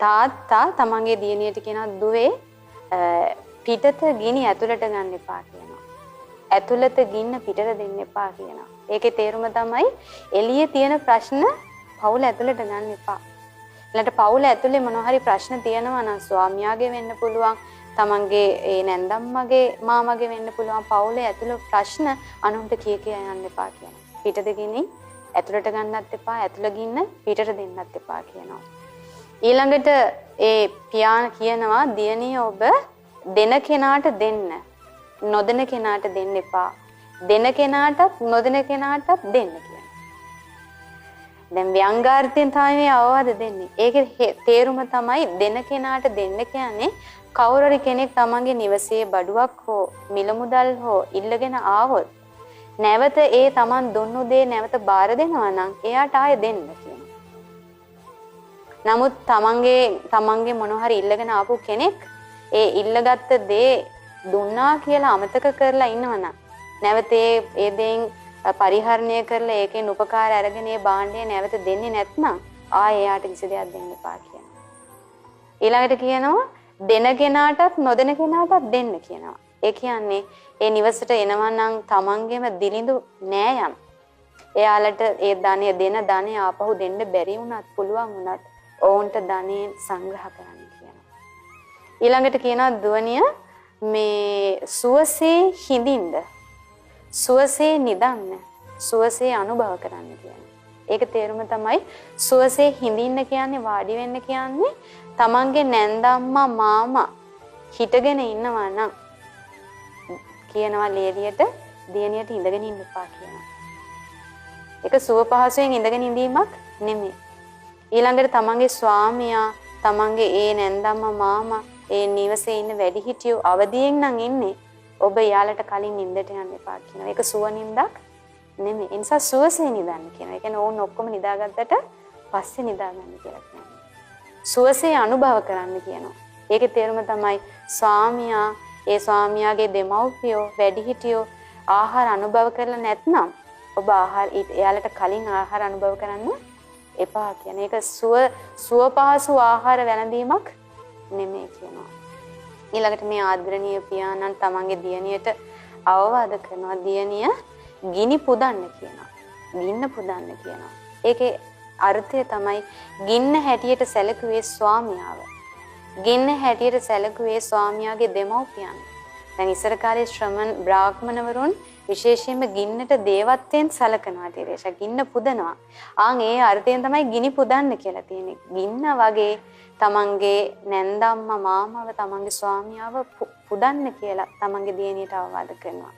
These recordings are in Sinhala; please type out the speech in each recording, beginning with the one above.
තාත්තා තමන්ගේ දියණියට කියනවා දුවේ පිටත ගිනි ඇතුළට ගන්න එපා කියනවා. ඇතුළත ගින්න පිටට දෙන්න එපා කියනවා. ඒකේ තේරුම තමයි එළියේ තියෙන ප්‍රශ්න පවුල ඇතුළට ගන්න එපා. ඊළඟට පවුල ඇතුලේ මොනවා හරි ප්‍රශ්න තියෙනවා නම් ස්වාමියාගේ වෙන්න පුළුවන්, තමන්ගේ ඒ නැන්දම්මගේ මාමගේ වෙන්න පුළුවන්, පවුලේ ඇතුළේ ප්‍රශ්න අනුන්ට කිය කිය යන්න එපා කියනවා. පිටත ගිනි ඇතුළට ගන්නත් එපා, ඇතුළ ගින්න පිටට දෙන්නත් එපා කියනවා. ඊළඟට ඒ පියා කියනවා දියණිය ඔබ දෙන කෙනාට දෙන්න, නොදෙන කෙනාට දෙන්න එපා. දෙන කෙනාටත් නොදෙන කෙනාටත් දෙන්න කියනවා. දැන් ව්‍යංගාර්ථයෙන් තමයි මේ අවවාද දෙන්නේ. ඒකේ තේරුම තමයි දෙන කෙනාට දෙන්න කියන්නේ කවුරු හරි කෙනෙක් තමන්ගේ නිවසේ බඩුවක් හෝ මිල මුදල් හෝ ඉල්ලගෙන ආවොත් නැවත ඒ තමන් දුන්නු දේ නැවත බාර දෙනවා නම් එයාට ආයෙ දෙන්න කියනවා. නමුත් තමන්ගේ මොන හරි ඉල්ලගෙන ආපු කෙනෙක් ඒ ඉල්ලගත්ත දේ දුන්නා කියලා අමතක කරලා ඉන්නවනම් නැවත ඒ දේෙන් පරිහරණය කරලා ඒකෙන් උපකාර අරගෙන ඒ භාණ්ඩය නැවත දෙන්නේ නැත්නම් ආයෙ එයාට කිසි දෙයක් දෙන්න එපා කියනවා. ඊළඟට කියනවා දෙන කෙනාටත් නොදෙන කෙනාටත් දෙන්න කියනවා. ඒ කියන්නේ ඒ නිවසට එනවා නම් තමන්ගේම දිලිඳු නෑයන් එයාලට ඒ ධනය දෙන ධනය ආපහු දෙන්න බැරි වුණත් පුළුවන් වුණත් ඔවුන්ට ධනය සංග්‍රහ කරන්න කියනවා. ඊළඟට කියනවා දුවනිය මේ සුවසේ හිඳින්න, සුවසේ නිදන්න, සුවසේ අනුභව කරන්න කියනවා. ඒක තේරුම තමයි සුවසේ හිඳින්න කියන්නේ වාඩි වෙන්න කියන්නේ තමන්ගේ නැන්දම්මා මාමා හිටගෙන ඉන්නවා නම් කියනවා ලේලියට දියණියට ඉඳගෙන ඉන්න එපා කියනවා. ඒක සුව පහසුවෙන් ඉඳගෙන ඉඳීමක් නෙමෙයි. ඊළඟට තමන්ගේ ස්වාමියා තමන්ගේ ඒ නැන්දම්මා මාමා ඒ නිවසේ ඉන්න වැඩිහිටියෝ අවදියෙන් නම් ඉන්නේ ඔබ යාලට කලින් නින්දට යන්න එපා කියනවා. ඒක සුව නින්දක් නෙමෙයි. ඒ නිසා සුවසේ නිදන්න කියනවා. ඒ කියන්නේ ඕන් ඔක්කොම නිදාගත්තට පස්සේ නිදාගන්න කියලා කියනවා. සුවසේ අනුභව කරන්න කියනවා. ඒකේ තේරුම තමයි ස්වාමියා ඒ ස්වාමියාගේ දෙමව්පියෝ වැඩිහිටියෝ ආහාර අනුභව කරලා නැත්නම් ඔබ ආහාර එයාලට කලින් ආහාර අනුභව කරන්න එපා කියන. ඒක සුව පහසු ආහාර වැළඳීමක් නෙමෙයි කියනවා. ඊළඟට මේ ආදරණීය පියාණන් තමන්ගේ දියණියට අවවාද කරනවා දියණිය ගිනි පුදන්න කියනවා. ගින්න පුදන්න කියනවා. ඒකේ අර්ථය තමයි ගින්න හැටියට සැලකුවේ ස්වාමියාව. ගින්න හැටියට සැලකුවේ ස්වාමියාගේ දෙමව්පියන්. දැන් ඉස්සර කාලේ ශ්‍රමණ බ්‍රාහ්මණවරුන් විශේෂයෙන්ම ගින්නට දේවත්වයෙන් සැලකනවා තිරේෂා. ගින්න පුදනවා. ආන් ඒ අර්ථයෙන් තමයි ගිනි පුදන්න කියලා තියෙන්නේ. ගින්න වගේ තමන්ගේ නැන්දම්මා මාමව තමන්ගේ ස්වාමියාව පුදන්න කියලා තමන්ගේ දියණියට අවවාද කරනවා.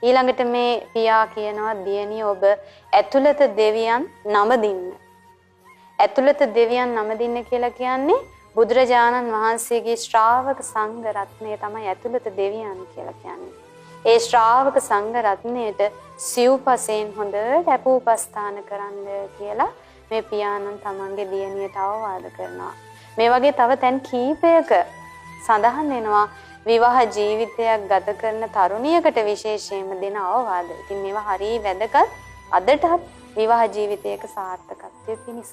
ඊළඟට මේ පියා කියනවා දියණිය ඔබ ඇතුළත දෙවියන් නමදින්න. ඇතුළත දෙවියන් නමදින්න කියලා කියන්නේ බුදුරජාණන් වහන්සේගේ ශ්‍රාවක සංඝ රත්නය තමයි ඇතුළත දෙවියන් කියලා කියන්නේ. ඒ ශ්‍රාවක සංඝ රත්නයට සිව්පසෙන් හොඳට අපූපස්ථාන කරන්න කියලා මේ පියාණන් තමන්ගේ දියණියට අවවාද කරනවා. මේ වගේ තව තැන් කීපයක සඳහන් වෙනවා විවාහ ජීවිතයක් ගත කරන තරුණියකට විශේෂයෙන්ම දෙන අවවාද. ඉතින් මේවා හරිය වැදගත් අදටත් විවාහ ජීවිතයක සාර්ථකත්වය පිණිස.